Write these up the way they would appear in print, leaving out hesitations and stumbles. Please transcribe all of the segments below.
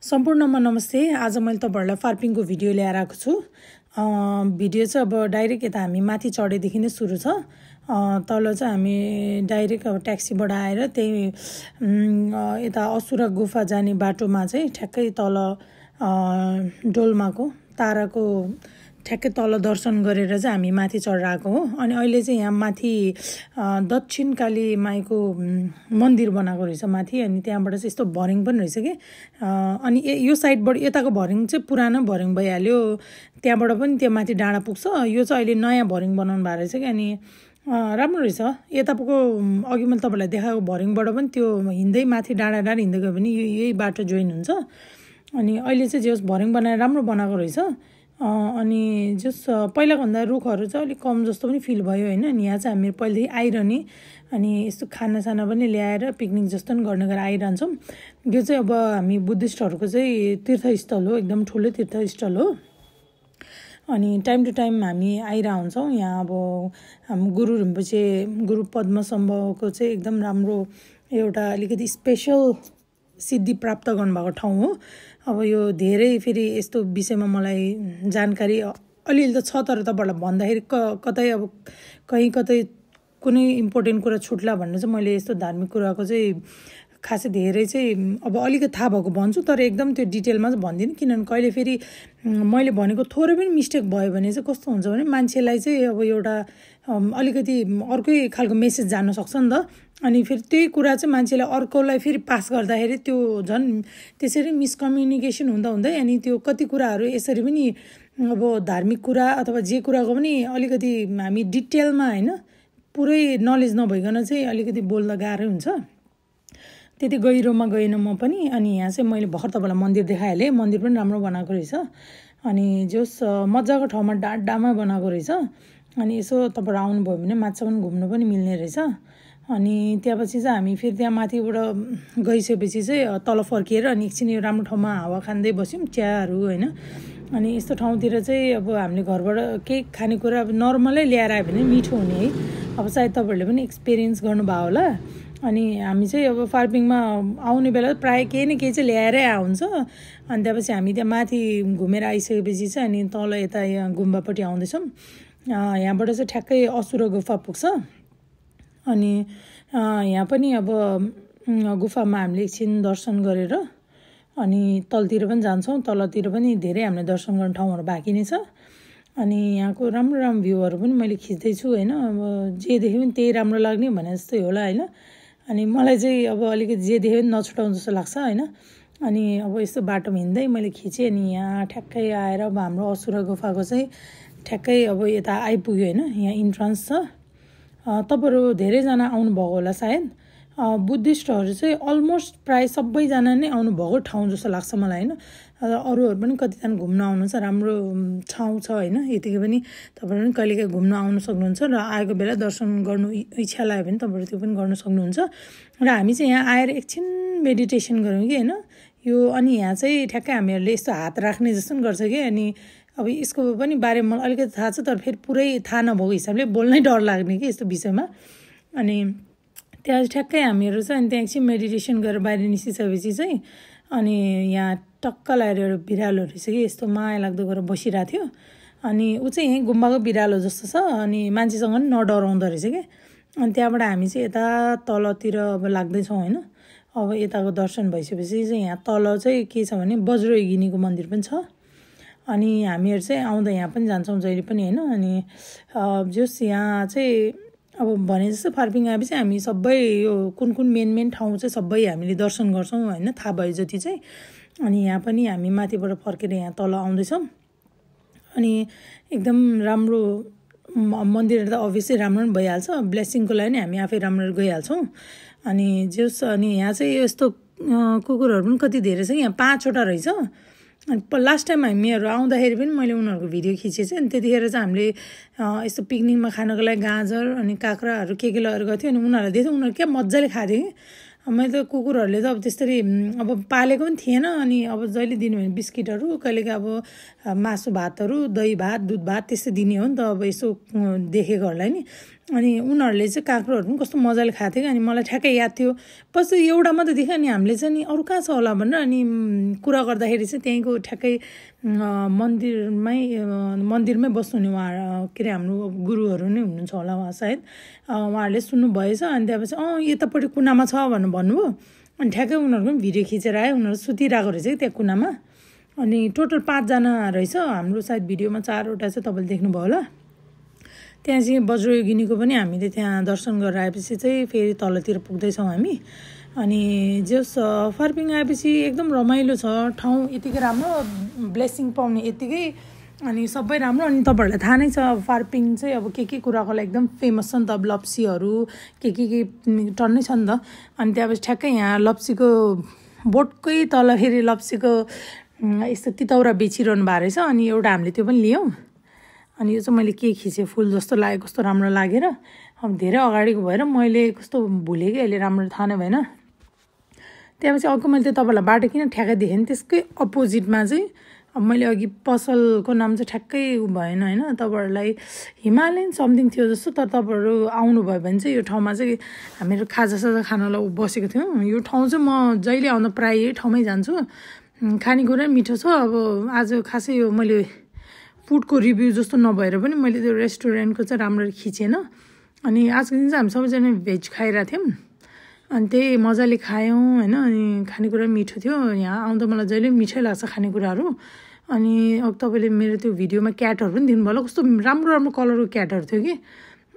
सम्पूर्णमा नमस्ते। आज मैले तपाईहरुलाई फार्पिङको भिडियो ल्याएर आएको छु। भिडियो चाहिँ अब डाइरेक्ट यता हामी माथि चढेदेखि नै सुरु छ। तल चाहिँ हामी डाइरेक्ट अब ट्याक्सीबाट आएर त्यही यता असुरा गुफा जाने बाटोमा चाहिँ ठ्याक्कै तल डोल्माको ताराको ठ्याक्कै तल दर्शन गरेर चाहिँ हामी माथि चढेर आएको हो। अनि अहिले चाहिँ यहाँ माथि दक्षिण काली माईको मन्दिर बनाएको रहेछ माथि। अनि त्यहाँबाट चाहिँ यस्तो भरिङ पनि रहेछ कि अनि यो साइडबाट यताको भरिङ चाहिँ पुरानो भरिङ भइहाल्यो, त्यहाँबाट पनि त्यो माथि डाँडा पुग्छ। यो चाहिँ अहिले नयाँ भरिङ बनाउनु भएको रहेछ कि अनि राम्रो रहेछ। यताको अघि मैले तपाईँलाई देखाएको भरिङबाट पनि त्यो हिँड्दै माथि डाँडा हिँड्दै गयो भने यही बाटो जोइन हुन्छ। अनि अहिले चाहिँ जे होस् भरिङ बनाएर राम्रो बनाएको रहेछ। अनि जस पहिलाको भन्दा रुखहरू चाहिँ अलिक कम जस्तो पनि फिल भयो होइन। अनि यहाँ चाहिँ हामी पहिलेदेखि आइरहने अनि यस्तो खानासाना पनि ल्याएर पिकनिक जस्तो पनि गर्ने गरेर आइरहन्छौँ। यो चाहिँ अब हामी बुद्धिस्टहरूको चाहिँ तीर्थस्थल हो, एकदम ठुलो तीर्थस्थल हो। अनि टाइम टु टाइम हामी आइरह हुन्छौँ। यहाँ अब हामी गुरु रिम्पोछे गुरु पद्मसम्भवको चाहिँ एकदम राम्रो एउटा अलिकति स्पेसल सिद्धि प्राप्त गर्नुभएको ठाउँ हो। अब यो धेरै फेरि यस्तो विषयमा मलाई जानकारी अलिअलि त छ, तर तपाईँहरूलाई भन्दाखेरि कतै अब कतै कुनै इम्पोर्टेन्ट कुरा छुट्ला भनेर चाहिँ मैले यस्तो धार्मिक कुराको चाहिँ खासै धेरै चाहिँ अब अलिकति थाहा भएको भन्छु, तर एकदम त्यो डिटेलमा चाहिँ भन्दिनँ। किनभने कहिले फेरि मैले भनेको थोरै पनि मिस्टेक भयो भने चाहिँ कस्तो हुन्छ भने मान्छेलाई चाहिँ अब एउटा अलिकति अर्कै खालको मेसेज जान सक्छ नि त। अनि फेरि त्यही कुरा चाहिँ मान्छेले अर्कोलाई फेरि पास गर्दाखेरि त्यो झन् त्यसरी मिसकम्युनिकेसन हुँदै अनि त्यो कति कुराहरू यसरी पनि अब धार्मिक कुरा अथवा जे कुराको पनि अलिकति हामी डिटेलमा होइन पुरै नलेज नभइकन चाहिँ अलिकति बोल्दा गाह्रो हुन्छ। त्यति गहिरोमा गएन म पनि। अनि यहाँ चाहिँ मैले भर्खर तपाईँलाई मन्दिर देखाइहालेँ, मन्दिर पनि राम्रो बनाएको रहेछ। अनि जस मजाको ठाउँमा डाँडामा बनाएको रहेछ। अनि यसो तपाईँहरू आउनुभयो भने माछा पनि घुम्नु पनि मिल्ने रहेछ। अनि त्यहाँपछि चाहिँ हामी फेरि त्यहाँ माथिबाट गइसकेपछि चाहिँ तल फर्किएर अनि एकछिन यो राम्रो ठाउँमा हावा खाँदै बस्यौँ, चियाहरू होइन। अनि यस्तो ठाउँतिर चाहिँ अब हामीले घरबाट केही खानेकुरा अब नर्मलै ल्याएर आयो भने मिठो हुने है। अब सायद तपाईँहरूले पनि एक्सपिरियन्स गर्नुभयो होला। अनि हामी चाहिँ अब फार्पिङमा आउने बेला प्रायः केही न केही चाहिँ ल्याएरै हुन्छ। अनि त्यहाँपछि हामी त्यहाँ माथि घुमेर आइसकेपछि चाहिँ अनि तल यता यहाँ गुम्बापट्टि आउँदैछौँ। यहाँबाट चाहिँ ठ्याक्कै असुरा गुफा पुग्छ। अनि यहाँ पनि अब गुफामा हामीले एकछिन दर्शन गरेर अनि तलतिर पनि जान्छौँ। तलतिर पनि धेरै हामीले दर्शन गर्ने ठाउँहरू बाँकी नै छ। अनि यहाँको राम्रो राम्रो भ्यूहरू पनि मैले खिच्दैछु होइन। अब जे देख्यो पनि त्यही राम्रो लाग्ने भने जस्तै होला होइन। अनि मलाई चाहिँ अब अलिकति जे देख्यो पनि नछुटाउनु जस्तो लाग्छ होइन। अनि अब यस्तो बाटोमा हिँड्दै मैले खिचेँ। अनि यहाँ ठ्याक्कै आएर अब हाम्रो असुरा गुफाको चाहिँ ठ्याक्कै अब यता आइपुग्यो होइन। यहाँ इन्ट्रान्स छ। तपाईँहरू धेरैजना आउनुभएको होला सायद। बुद्धिस्टहरू चाहिँ अलमोस्ट प्रायः सबैजना नै आउनुभएको ठाउँ जस्तो लाग्छ मलाई होइन। अरूहरू पनि कतिजना घुम्न आउनुहुन्छ, राम्रो ठाउँ छ होइन। यतिकै पनि तपाईँहरू पनि कहिलेकाहीँ घुम्न आउनु सक्नुहुन्छ र आएको बेला दर्शन गर्नु इच्छा लाग्यो भने तपाईँहरू त्यो पनि गर्न सक्नुहुन्छ। र हामी चाहिँ यहाँ आएर एकछिन मेडिटेसन गऱ्यौँ कि होइन यो। अनि यहाँ चाहिँ ठ्याक्कै हामीहरूले यस्तो हात राख्ने जस्तो पनि गर्छ कि। अनि अब यसको पनि बारेमा मलाई अलिकति थाहा छ, तर फेरि पुरै थाहा नभएको हिसाबले बोल्नै डर लाग्ने कि यस्तो विषयमा। अनि त्यहाँ ठ्याक्कै हामीहरू चाहिँ अनि त्यहाँ एकछिन मेडिटेसन गरेर बाहिर निस्किसकेपछि चाहिँ अनि यहाँ टक्क लगाएर एउटा बिरालो रहेछ कि यस्तो माया लाग्दो गरेर बसिरहेको थियो। अनि ऊ चाहिँ यहीँ गुम्बाको बिरालो जस्तो छ। अनि मान्छेसँग पनि नडराउँदो रहेछ कि। अनि त्यहाँबाट हामी चाहिँ यता तलतिर अब लाग्दैछौँ होइन। अब यताको दर्शन भइसकेपछि चाहिँ यहाँ तल चाहिँ के छ भने वज्रयोगिनीको मन्दिर पनि छ। अनि हामीहरू चाहिँ आउँदा यहाँ पनि जान्छौँ जहिले पनि होइन। अनि जस यहाँ चाहिँ अब भने जस्तो फार्पिङ आएपछि हामी सबै यो कुन कुन मेन ठाउँ चाहिँ सबै हामीले दर्शन गर्छौँ होइन, थाहा भयो जति चाहिँ। अनि यहाँ पनि हामी माथिबाट फर्केर यहाँ तल आउँदैछौँ। अनि एकदम राम्रो मन्दिर त अभियसली राम्रो पनि भइहाल्छ, ब्लेसिङको लागि नै हामी आफै राम्रो गइहाल्छौँ। अनि जस अनि यहाँ चाहिँ यस्तो कुकुरहरू पनि कति धेरै छ। यहाँ 5वटा रहेछ। अनि लास्ट टाइम हामीहरू आउँदाखेरि पनि मैले उनीहरूको भिडियो खिचेँ चाहिँ। अनि त्यतिखेर चाहिँ हामीले यस्तो पिकनिकमा खानको लागि गाजर अनि काँक्राहरू के लगाएर गएको थियो। अनि उनीहरूलाई देख्थ्यो, उनीहरू क्या मजाले खाथ्यो कि। मैले त कुकुरहरूले त अब त्यसरी अब पालेको पनि थिएन। अनि अब जहिले दिनु भने बिस्किटहरू, कहिलेकाहीँ अब मासु भातहरू, दही भात, दुध भात त्यस्तै दिने हो नि त अब यसो देखेकोहरूलाई नि। अनि उनीहरूले चाहिँ काँक्रोहरू पनि कस्तो मजाले खाएको थियो कि अनि मलाई ठ्याक्कै याद थियो पछि एउटा मात्रै देख्यो अनि हामीले चाहिँ नि अरू कहाँ छ होला भनेर अनि कुरा गर्दाखेरि चाहिँ त्यहीँको ठ्याक्कै मन्दिरमै बस्नुहुने उहाँ के अरे हाम्रो गुरुहरू नै हुनुहुन्छ होला उहाँ सायद उहाँहरूले सुन्नुभएछ अनि त्यहाँपछि यतापट्टि कुनामा छ भनेर भन्नुभयो अनि ठ्याक्कै उनीहरूको पनि भिडियो खिचेर आयो उनीहरू सुतिरहेको रहेछ कि त्यहाँ कुनामा अनि टोटल 5 जना रहेछ हाम्रो सायद भिडियोमा 4वटा चाहिँ तपाईँले देख्नुभयो होला त्यहाँ चाहिँ वज्रयोगिनीको पनि हामीले त्यहाँ दर्शन गरेर आएपछि चाहिँ फेरि तलतिर पुग्दैछौँ हामी अनि जस फर्पिङ आएपछि एकदम रमाइलो छ ठाउँ यतिकै राम्रो ब्लेसिङ पाउने यतिकै अनि सबै राम्रो अनि तपाईँहरूलाई थाहा नै छ फर्पिङ चाहिँ अब के कुराको लागि एकदम फेमस छ नि त अब लप्सीहरू के टन्नै छ नि त अनि त्यहाँपछि ठ्याक्कै यहाँ लप्सीको बोटकै तल फेरि लप्सीको यस्तो तितौरा बेचिरहनु भएको रहेछ अनि एउटा हामीले त्यो पनि लियौँ अनि यो चाहिँ मैले के खिचेँ फुल जस्तो लाग्यो कस्तो राम्रो लागेर अब धेरै अगाडिको भएर मैले कस्तो भुलेँ कि अहिले राम्रो थाहा नै भएन त्यहाँपछि अर्को मैले त्यो तपाईँलाई बाटो किन ठ्याक्कै देखेँ नि त्यसकै अपोजिटमा चाहिँ अब मैले अघि पसलको नाम चाहिँ ठ्याक्कै भएन होइन तपाईँहरूलाई हिमालयन समथिङ थियो जस्तो तर तपाईँहरू आउनुभयो भने चाहिँ यो ठाउँमा चाहिँ हामीहरू खाजासाजा खानलाई बसेको थियौँ यो ठाउँ चाहिँ म जहिले आउँदा प्रायः यही ठाउँमै जान्छु खानेकुरा मिठो छ अब आज खासै यो मैले फुडको रिभ्यू जस्तो नभएर पनि मैले त्यो रेस्टुरेन्टको चाहिँ राम्ररी खिचेन अनि आजको दिन चाहिँ हामी सबैजना भेज खाइरहेको थियौँ अनि त्यही मजाले खायौँ होइन अनि खानेकुरा मिठो थियो यहाँ आउँदा मलाई जहिले मिठै लाग्छ खानेकुराहरू अनि अब तपाईँले मेरो त्यो भिडियोमा क्याटहरू पनि दिनुभयो होला कस्तो राम्रो कलरको क्याटहरू थियो कि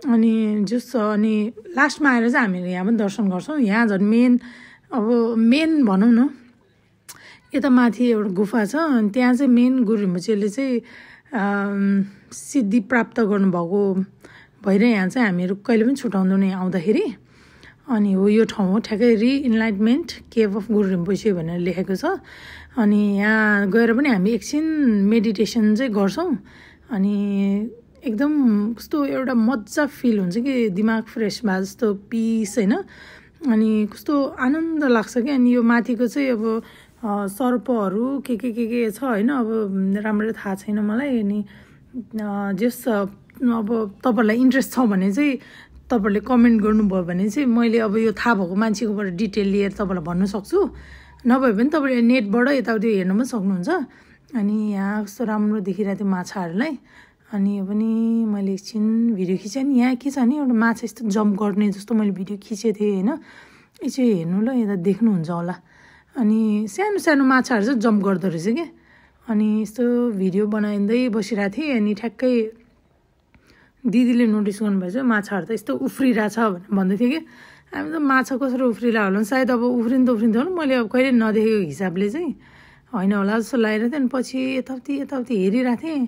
अनि जस अनि लास्टमा आएर चाहिँ हामीले यहाँ पनि दर्शन गर्छौँ यहाँ झन् मेन भनौँ न यता माथि एउटा गुफा छ अनि त्यहाँ चाहिँ मेन गुरु रिम्पोछेले चाहिँ सिद्धि प्राप्त गर्नुभएको भएर यहाँ चाहिँ हामीहरू कहिले पनि छुटाउँदैनौँ यहाँ आउँदाखेरि अनि हो यो ठाउँ हो ठ्याक्कै रिइन्लाइटमेन्ट केभ अफ गुरु रिम्पोछे भनेर लेखेको छ अनि यहाँ गएर पनि हामी एकछिन मेडिटेसन चाहिँ गर्छौँ अनि एकदम कस्तो एउटा मजा फिल हुन्छ कि दिमाग फ्रेस भए जस्तो पिस होइन अनि कस्तो आनन्द लाग्छ कि अनि यो माथिको चाहिँ अब सर्पहरू के छ होइन अब राम्ररी थाहा छैन मलाई अनि जस अब तपाईँहरूलाई इन्ट्रेस्ट छ भने चाहिँ तपाईँहरूले कमेन्ट गर्नुभयो भने चाहिँ मैले अब यो थाहा भएको मान्छेकोबाट डिटेल लिएर तपाईँलाई भन्न सक्छु नभए पनि तपाईँले नेटबाट यताउति हेर्नु पनि सक्नुहुन्छ अनि यहाँ कस्तो राम्रो देखिरहेको थियो माछाहरूलाई अनि यो पनि मैले एकछिन भिडियो खिचेँ नि यहाँ के छ नि एउटा माछा यस्तो जम्प गर्ने जस्तो मैले भिडियो खिचेको थिएँ होइन यो चाहिँ हेर्नु ल यता देख्नुहुन्छ होला अनि सानो माछाहरू चाहिँ जम्प गर्दो रहेछ क्या अनि यस्तो भिडियो बनाइँदै बसिरहेको थिएँ अनि ठ्याक्कै दिदीले नोटिस गर्नुभएछ माछाहरू त यस्तो उफ्रिरहेछ भनेर भन्दै थियो कि हामी त माछा कसरी उफ्रिला होला सायद अब उफ्रिन्थ्यो होला मैले अब कहिले नदेखेको हिसाबले चाहिँ होइन होला जस्तो लागेको थियो अनि पछि यताउति हेरिरहेको थिएँ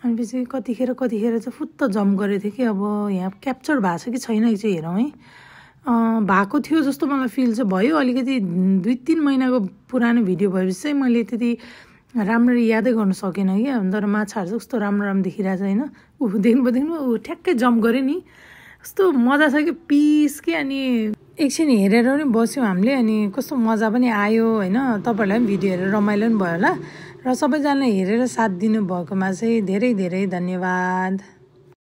अनि पछि कतिखेर चाहिँ फुत्त जम्प गरेको थियो कि अब यहाँ क्याप्चर भएको छ कि छैन यो चाहिँ हेरौँ है भएको थियो जस्तो मलाई फिल चाहिँ भयो अलिकति 2-3 महिनाको पुरानो भिडियो भएपछि चाहिँ मैले त्यति राम्ररी यादै गर्न सकेन क्या तर माछाहरू चाहिँ कस्तो राम्रो देखिरहेको छ होइन देख्नु ठ्याक्कै जम्प गरेँ नि कस्तो मजा छ कि पिस के अनि एकछिन हेरेर पनि बस्यौँ हामीले अनि कस्तो मजा पनि आयो होइन तपाईँहरूलाई पनि भिडियो हेरेर रमाइलो पनि भयो होला र सबैजना हेरेर साथ दिनुभएकोमा चाहिँ धेरै धेरै धन्यवाद।